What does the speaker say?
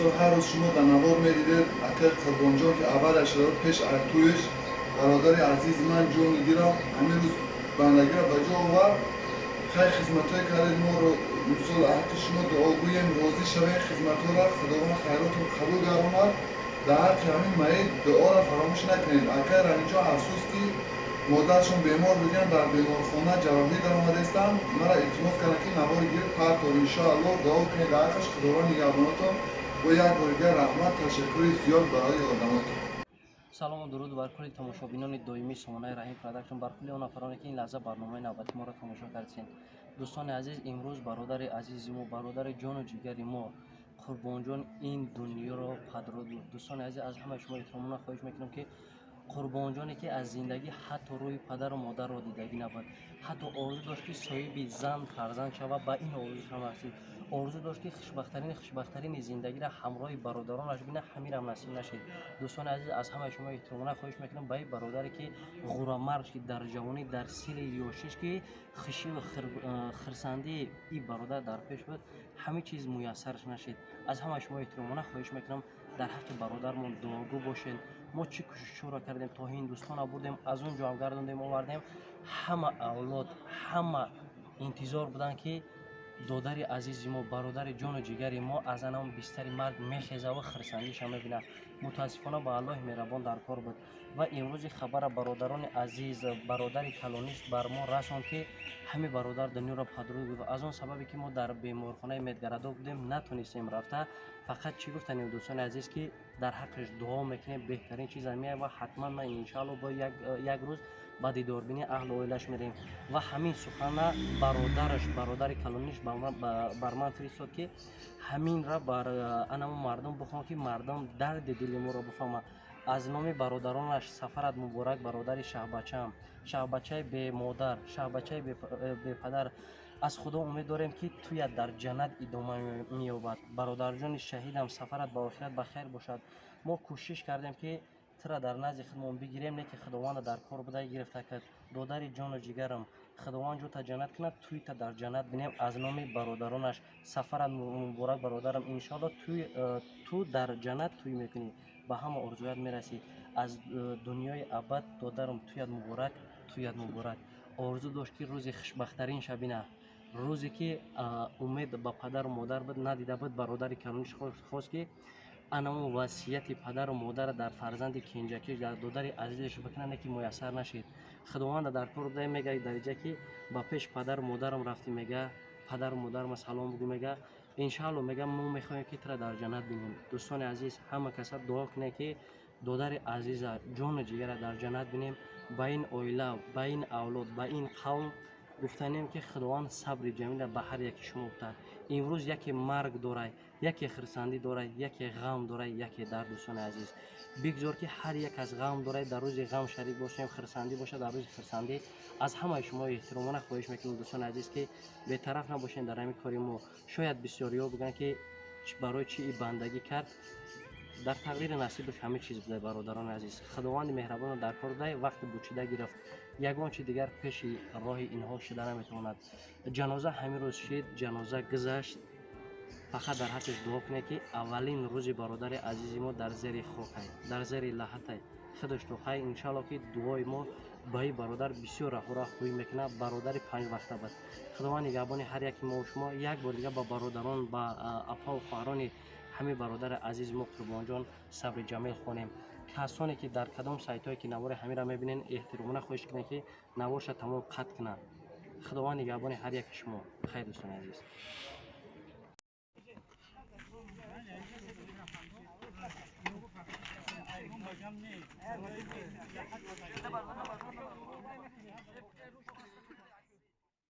Мисол ҳар рӯз шумо дар навор медидед акай Қурбонҷон ки аввалаш шуда пеш айтуиш бародари азизи ман ҷони дилам ҳамин рӯз бандагиро ба ҷо овард. Хай хизматҳое кардед моро, мисол ҳаққи шумо дуогӯем, розӣ шавем хизматҳоро, Худованд хайротон қабул гардонад. Дар ҳаққи ҳамин маид дуоро фаромӯш накунед. Акай Рамиҷон афсӯс ки модаршон бемор будиянд, дар беморхона ҷарроҳӣ даромадаистанд. Мара илтимос карданд ки навори гирифт партор. Иншоаллоҳ дуо кунед дар ҳаққаш, Худованд нигаҳбонатон. Бо як бори дигар раҳмат, ташаккури зиёд барои ёрдаматон. Салому дуруд бар кулли тамошобинони доимии сомонаи Раҳим Продакшн, бар кулли он нафароне ки ин лаҳза барномаи навбати моро тамошо кардед. Дӯстони азиз, имрӯз бародари азизи мо, бародари ҷону ҷигари мо Қурбонҷон ин дунёро падруд гуфт. Дӯстони азиз, аз ҳамаи шумо эҳтиромона хоҳиш мекунам ки Қурбонҷоне ки аз зиндагӣ ҳатто рӯи падару модарро дидагӣ набуд, ҳатто орзу дошт ки соҳиби зан фарзанд шавад, ба ин орзушам расид. Орзу дошт ки хушбахттарини зиндагиро ҳамроҳи бародаронаш бинад, ҳаминам насиб нашид. Дӯстони азиз, аз ҳамаи шумо эҳтиромона хоҳиш мекунам ба ин бародаре ки ғурамарг ки дар ҷавонӣ, дар сири ёшиш ки хушиву хирсандии ин бародар дар пеш буд, ҳамин чиз муяссараш нашид. Аз ҳамаи шумо эҳтиромона хоҳиш мекунам дар ҳаққи бародармон дуогӯ бошед. Мо чӣ кӯшишҳоро кардем, то Ҳиндустона бурдем, аз он ҷо ҳам гардондем, овардем. Ҳама авлод, ҳама интизор буданд ки додари азизи мо, бародари ҷону ҷигари мо аз анам бистари марг мехеза ва хирсандиша мебинад. Мутаассифона ба Аллоҳи меҳрабон дар кор буд ва имрӯзи хабара бародарони азиз, бародари калониш бар мо расонд ки ҳамин бародар дунёро падруд гуфт. Аз он сабабе ки мо дар беморхонаи Медгородок будем, натонистем рафта. Фақат чӣ гуфтанем дӯстони азиз, ки дар ҳаққаш дуо мекунем, беҳтарин чиз ҳамия ва ҳатман ман иншаалло бо як рӯз ба дидорбинии аҳлу оилаш мерем. Ва ҳамин сухана бародараш, бародари калониш бар ман фиристод ки ҳаминра бар анамо мардум бихоҳам ки мардум дарди дили моро бифаҳмад. Аз номи бародаронаш сафарат муборак, бародари шаҳбачаам, шаҳбачаи бемодар, шаҳбачаи бепадар. Аз Худо умед дорем ки туят дар ҷаннат идома меёбад. Бародарҷони шаҳидам, сафарат ба охират ба хайр бошад. Мо кӯшиш кардем ки тура дар назди худмон бигирем, не ки Худованда дар кор буда гирифта кард. Додари ҷону ҷигарам, Худованд ҷота ҷаннат кунад, туйта дар ҷаннат бинем. Аз номи бародаронаш сафарат муборак, бародарам. Иншоалло ту дар ҷаннат туй мекунӣ, ба ҳама орзуят мерасӣ. Аз дунёи абад додарам туят муборак, туят муборак. Орзу дошт ки рӯзи хушбахттарин шабина, рӯзе ки умед ба падару модар буд, надида буд. Бародари калониш хост ки анамо васияти падару модарро дар фарзанди кенҷакиш, дар додари азизаш бикунад, ки муяссар нашид. Худованда дар кор буда мега дариҷа ки ба пеш падару модарам рафтӣ, мега падару модарма салом бугӯ, мега иншаалло, мега мо мехоҳем ки тура дар ҷаннат бинем. Дӯстони азиз, ҳама каса дуо кунед ки додари азиза, ҷону ҷигара дар ҷаннат бинем. Ба ин оила, ба ин авлод, ба ин қавм гуфтанем ки Худованд сабри ҷамила ба ҳар яки шумо бутад. Имрӯз яке марг дорад, яке хирсандӣ дорад, яке ғам дорад, яке дард. Дӯстони азиз, бигзор ки ҳар як аз ғам дорад, дар рӯзи ғам шарик бошем, хирсандӣ бошад дар рӯзи хирсандӣ. Аз ҳамаи шумо эҳтиромона хоҳиш мекунем дӯстони азиз ки бетараф набошем дар ҳамин кори мо. Шояд бисёриҳо бигӯянд ки барои чӣ ин бандагӣ кард. Дар тақдири насибаш ҳама чиз буда, бародарони азиз. Худованди меҳрабонро дар кор буда, вақти бучида гирифт. Ягон чи дигар пеши роҳи инҳо шуда наметавонад. Ҷаноза ҳамин рӯз шид, ҷаноза гузашт. Фақат дар ҳаққаш дуо кунед ки аввалин рӯзи бародари азизи мо дар зери хокай, дар зери лаҳатай худаш тоқай. Иншаалло ки дуои мо ба ин бародар бисёр раҳура хӯй мекунад. Бародари панҷвақта буд. Худованд нигаҳбони ҳар яки мо шумо. Як бор дига ба бародарон, ба апаву хоҳарони ҳамин бародари азизи мо Қурбонҷон сабри ҷамил хонем. Касоне ки дар кадом сайтҳое ки навори ҳаминро мебинен, эҳтиромона хоҳиш кунед ки наворша тамом қатъ кунанд. Худованд нигаҳбони ҳар яки шумо. Хайр, дӯстони азиз.